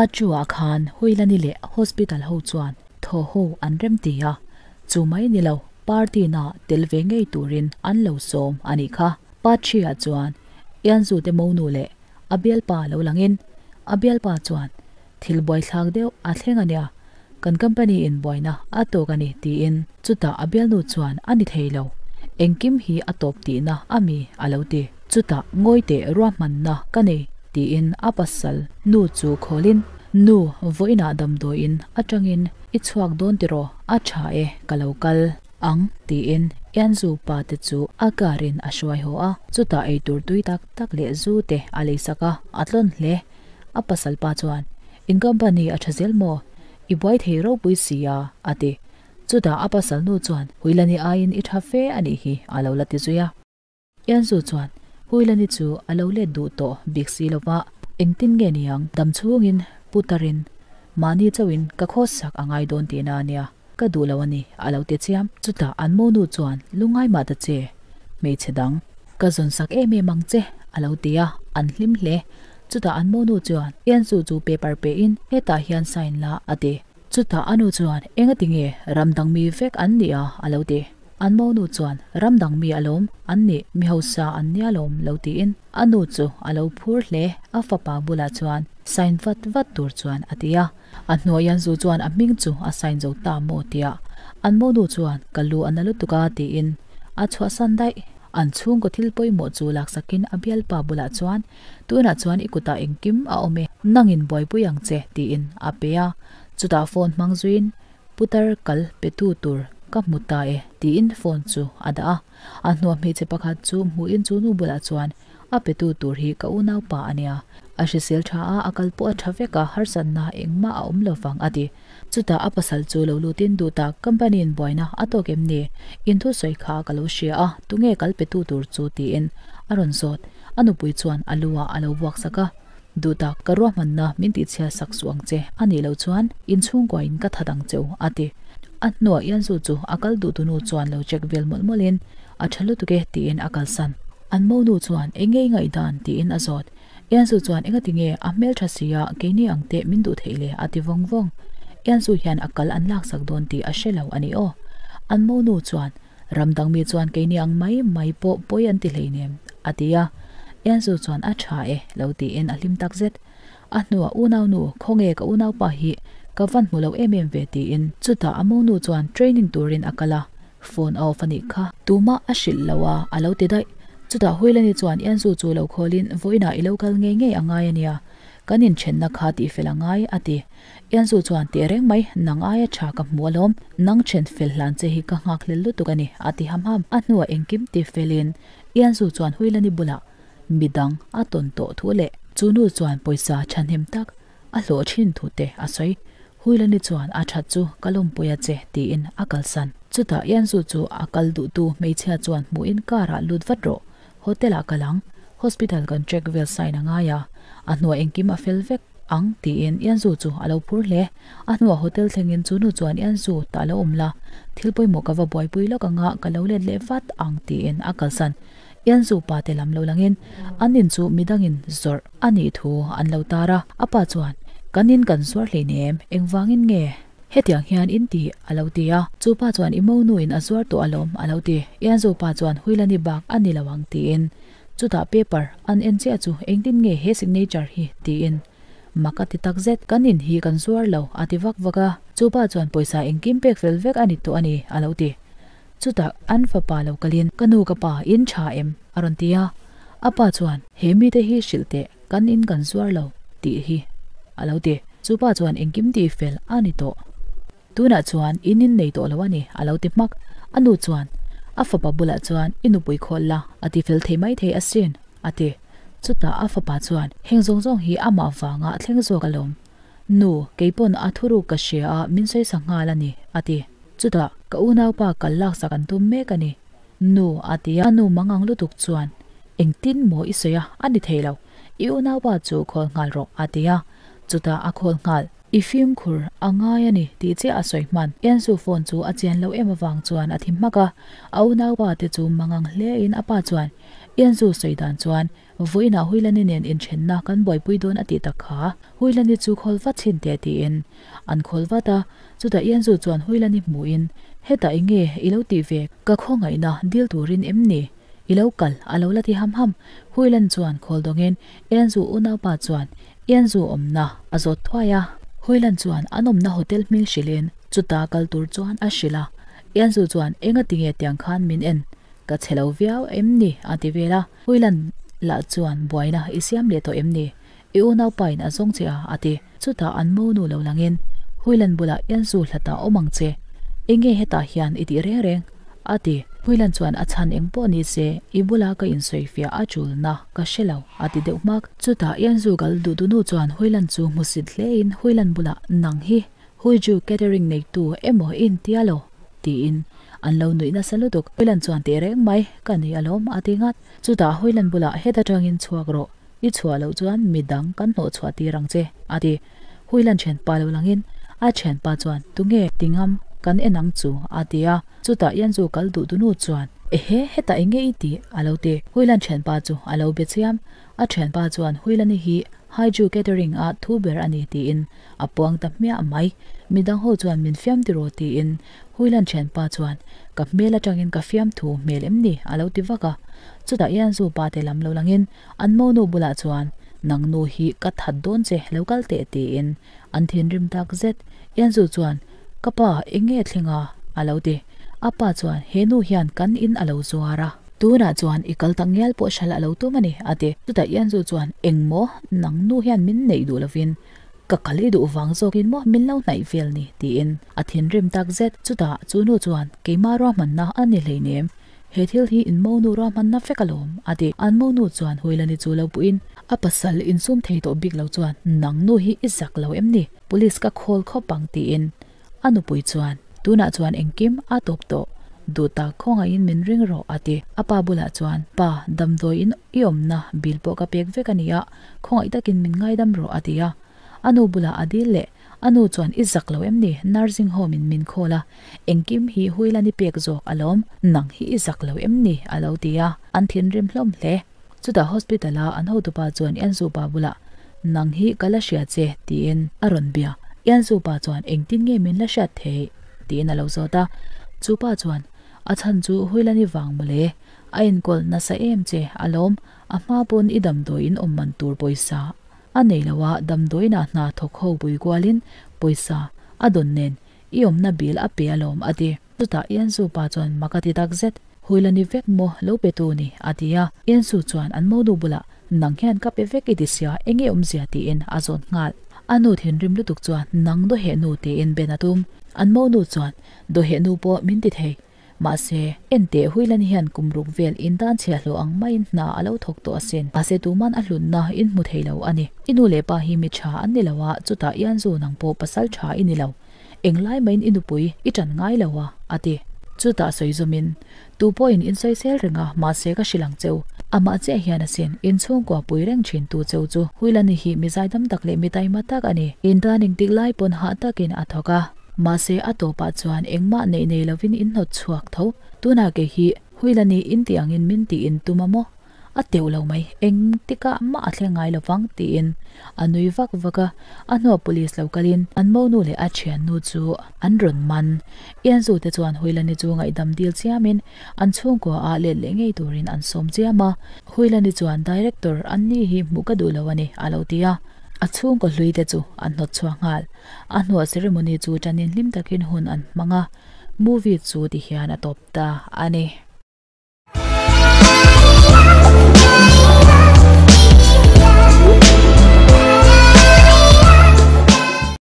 Part two ah khan Huilani leh hospital ho chuan thaw ho an rem ti a, chu mai ni lo party na tel ve ngei turin an lo sawm a nih kha. Part three ah chuan Ianzu te monu leh a bialpa lo langin a bialpa chuan thil buaithlak deuh a thleng a nia, kan company in buaina a tawk a ni tiin chutah a bialnu chuan a ni thei lo, engkim hi a tawp tihna a mi a lo ti. Chutah ngawi teh ruahmanna ka nei tiin a pasal nu chu khawlin, Nu, vawiinah damdawiin atangin i chhuak dawn tiraw? A tha e, ka lo kal ang tiin Ianzu pa te chu a car in a hruai haw a, chutah eitur tui tak tak leh zu te a leisak a, a tlawn hle. A pasal pa chuan, In company a tha zel maw? I buai thei ropui si a, a ti. Chutah a pasal nu chuan, Huilani aiin i tha fe a nih hi, a lo la ti zui a. Ianzu chuan, Huilani chu a lo let duh tawh bik si lo va, engtin nge niang dam chhungin putarin mahni chauhin ka khawsak a ngai dawn tihna a nia, ka duh lo a ni, a lo ti chiam. Chutah an monu chuan, Lungngai mah ta che, hmeichhe dang, ka zawn sak em em ang che, a lo ti a, an hlim hle. Chutah an monu chuan Ianzu chu paper pein, Hetah hian sign la, a ti. Chutah a nu chuan, Engati nge ram dang mi vek an nih a? a lo ti. An monu chuan, Ram dang mi alawm an nih, mi hausa an nia lawm lo tiin a nu chu a lo phur hle. A fapa bulah chuan sign vat vat tur chuan a ti a. A hnuai Ianzu chuan a hming chu a sign zo ta maw tia an monu chuan ka lu a na lutuk a tiin a chhuahsan daih. An chhungkaw thil pawimawh chu laksakin a bialpa bulah chuan Tunah chuan i kutah engkim a awm e, nangin buaipui ang che tiin a pe a. Chutah phone hmang zuiin Putar kal petu tur ka hmu ta e tiin phone chu a dah a. A hnuah hmeichhe pakhat chu hmuhin chu nu bulah chuan a petu tur hi ka unaupa a nia. A hrisel tha a, a kal pawh a tha vek a, harsatna engmah a awm lo vang a ti. Chutah a pasal chu lo lutin duh tak company in buaina a tawk em ni? In thusawi kha ka lo hria a, tunge kal petu tur chu tiin a rawn zawt. A nupui chuan a lu ah a lo vuak sak a, Duh tak, ka ruahmanna min tihchhiat sak suh ang che, a nih loh chuan inchhungkua in ka that ang che u, a ti. A hnuah Ianzu chu a kal duh tunu chuan lo check vel mawlh mawlh in, A tha lutuk e, tiin a kalsan. An monu chuan, Enge i ngaihdan? tiin a zawt. Ianzu chuan, Engati nge a hmeltha si a, keini ang teh min duh theih le? a ti vawng vawng. Ianzu hian a kal an laksak dawn tih a hre lo a ni aw. An monu chuan, Ram dang mi chuan keini ang mai mai pawh pawi an ti hleinem, a ti a. Ianzu chuan a tha e, lo tiin a hlim tak zet. A hnuah unaunu, khawnge ka unaupa hi ka van hmu lo em em ve tiin. Chutah a monu chuan training turin a kal a, phone a off a nih kha. Tumah a hrilh lo a, a lo ti daih. Chutah Huilani chuan Ianzu chu lo khawlin vawiinah i lo kal ngei ngei a ngai a nia, kan inthenna kha tihfel a ngai, a ti. Ianzu chuan teh reng mai, nang aia tha ka hmu alawm, nang then fel hlan che hi ka nghak hlel lutuk a ni, a ti ham ham. A hnuah engkim ti felin Ianzu chuan Huilani bulah midang a tawn tawh thu leh chu nu chuan pawisa thahnem tak a hlawh thin thu te a sawi. Huilani chuan a that chu ka lawmpui a che tiin a kalsan. Chutah Ianzu chu a kal duhtu hmeichhia chuan hmuhin car ah lut vat rawh, hotel ah kal ang, hospital kan check vel sign a ngai a, a hnuah engkim a fel vek. Ang, tiin Ianzu chu a lo phur hle. A hnuah hotel thlengin chu nu chuan Ianzu tah lo awm la, thil pawimawh ka va buaipui lawk anga ka lo let leh vat ang tiin a kalsan. Ianzu pa te lam lo langin an in chu midangin zawrh a nih thu an lo tar a, a pa chuan, Kan in kan zuar hleinem, engvangin nge hetiang hian in ti? a lo ti a. Chu pa chuan I monu in a zuar tawh alawm a lo ti. Ianzu pa chuan Huilani bak a ni lo ang tiin Chutah paper an en chiah chu engtin nge he signature hi tiin mak a ti tak zet. Kan in hi kan zuar lo a ti vak vak a, chupa chuan pawisa engkim pek fel vek a ni tawh a ni a lo ti. Chutah an fapa lo kalin ka nu ka pa in tha em a rawn ti a, a pa chuan he mite hi hrilh teh kan in kan zuar lo tih hi a lo ti. Chupa chuan engkim tih fel a ni tawh. Tunah chuan in in nei tawh lo a ni, a lo ti hmak. A nu chuan a fapa bulah chuan i nupui khawl la, a ti fel thei mai thei asin, a ti. Chutah a fapa chuan heng zawng zawng hi amah vanga thleng zawk alawm. Nu, kei pawn a thuruk ka hria a, min sawi sa nghal a ni, a ti. Chutah ka unaupa kal laksak an tum mek a ni. Nu, a ti a. A nu mangang lutuk chuan engtin maw i sawi a, a ni thei lo. I unaupa chu khawl nghal rawh, a ti a. Chutah a khawl nghal. I fimkhur a ngai a ni tih chiah a sawi hman. Iansu phone chu a chian loh em avang chuan a thi hmak a, a unaupa te chu mangang hle in a pa chuan Iansu sawi dan chuan Vawiinah Huilani nen inthenna kan buaipui dawn a tih tak kha. Huilani chu khawl vat chhin teh tiin an khawl vat a. Chutah Ianzu chuan Huilani hmuhin, Hetah eng nge i lo tih ve? Ka khawngaihna dil turin em ni? I lo kal a lo la ti ham ham. Huilan chuan khawl dawngin Ianzu unaupa chuan Ianzu awmna a zawt thuai a. Huilan chuan an awmna hotel hming hrilhin chuta kal tur chuan a hrilh a. Ianzu chuan engati nge tiang khan min en? Ka chhe lo viau em ni? a ti vel a. Huilan lah chuan buaina i siam leh tawh em ni? I unaupain a zawng che a, a ti. Chutah an monu lo langin Huilan bulah Ianzu hlatah awm ang che. Enge hetah hian i tih reng reng? a ti. Huilan chuan a chhan eng pawh ni se, i bula ka insawifiah a tulna ka hre lo, a ti deuh hmak. Chutah Ianzu kal duhtunu chuan Huilan chu hmusit hlein Huilan bulah nang hi Huiju catering neitu emaw i intia lo? tiin an lo nuih nasa lutuk. Huilan chuan teh reng mai ka nei alawm, a ti ngat. Chutah Huilan bulah heta tangin chhuak rawh. I chhuah loh chuan midang kan hnawh chhuah tir ang che, a ti. Huilan thianpa lo langin a thianpa chuan, Tunge tingam kan en ang chu, a ti a. Chutah Ianzu kal duh dunu chuan, Ehe, hetah eng nge i tih? a lo ti. Huilan thianpa chu a lo be chiam. A thianpa chuan Huilani hi Haiju Catering a thu ber a ni tiin a puang ta hmiah mai. Midang ho chuan min fiam tiraw tiin Huilan thianpa chuan, Ka hmel atangin ka fiam thu hmel em ni? a lo ti vak a. Chutah Ianzu pa te lam lo langin An monu bulah chuan, Nang nu hi ka that dawn che, lo kal teh tiin an thinrim tak zet. Ianzu chuan, Ka pa, eng nge thleng a? a lo ti. A pa chuan, He nu hian kan in a lo zuar a. Tunah chuan i kal tak ngial pawh hral a lo tum a ni, a ti. Chutah Ianzu chuan, Eng maw? Nang nu hian min neih duh lovin ka kal i duh vang zawkin maw min lo hnaih vel ni? tiin a thinrim tak zet. Chutah chu nu chuan, Keimah ruahmanna a ni hleinem. He thil hi in monu ruahmanna vek alawm, a ti. An monu chuan Huilani chu lo puhin, a pasal insum thei tawh bik lo chuan, Nang nu hi i zak lo em ni? Police ka call khawp ang tiin a nupui chuan, Tunah chuan engkim a tawp tawh, duh tak khawngaihin min ring rawh, a ti. A pa bulah chuan, Pa, damdawiin i awmna bill pawh ka pek vek a ni a, khawngaih takin min ngaidam rawh, a ti a. A nu bulah a dil leh, A nu chuan i zak lo em ni? Nursing home in min call a, engkim hi Huilan i pek zawk alawm, nang hi i zak lo em ni? a lo ti a, an thinrim hlawm hle. Chutah hospital a an hotupa chuan Ianzupa bulah, Nang hi ka la hria che, tiin a rawn bia. Ianzupa chuan engtin nge min la hriat theih? tiin a lo zawt a. Chupa chuan, A chhan chu Huilan i vang mawle, a enkawl nasa em che alawm, a hma pawn i damdawi in awm man tur pawisa A nei lo a, damdawiinah hna thawk ho pui kualin pawisa a dawn nen i awmna bill a pe alawm a ti. Chutah Iansu pa chuan mak a ti tak zet, Huila ni vek maw lo pe tu ni a ti a. Iansu chuan an monu bulah nang hian ka pe vek i ti sia enge awmzia tiin a zawt nghal. A nu thinrim lutuk chuan nang dawheh nu tiin ben a tum. An monu chuan dawheh nu pawh min ti thei. Mahse, enteh Huilan hian kum ruk vel in dan chhia hlawh ang maiin hna a lo thawk tawh asin. Mahse tuman a hlutna in hmu thei lo a ni. I nu leh pa hi mi tha an ni lo a, chutah Ianzu nang pawh pasal tha i ni lo. Englai maiin i nupui i tan ngai lo a, a ti. Chutah sawi zawmin, Tu pawhin in sawisel reng a, mahse ka hrilh ang cheu. Amah chiah hian asin, in chhungkua pui reng thin tu cheu chu. Huilani hi mi zaidam tak leh mi taima tak a ni. In tan engtik lai pawn hah takin a thawk a. Mahse a tawpah chuan engmah neih nei lovin in hnawt chhuak tho. Tunah kei hi Huilani in tih angin min tiin tum a maw? A teuh lo mai, eng tikah mah a thleng ngai lovang tiin a nui vak vak a. A hnuah police lo kalin an monu leh a thiannu chu an rawn man. Ianzu te chuan Huilani chu ngaihdam dil chiamin an chhungkua ah let leh ngei turin an sawm chiam a. Huilani chuan Director an ni hi hmuh ka duh lo a ni a lo ti a. A chhungkaw hlui te chu an hnawt chhuak nghal. A hnuah ceremony chu ṭanin hlim takin hun an hmang a, movie chu ti hian a tawp ta a ni.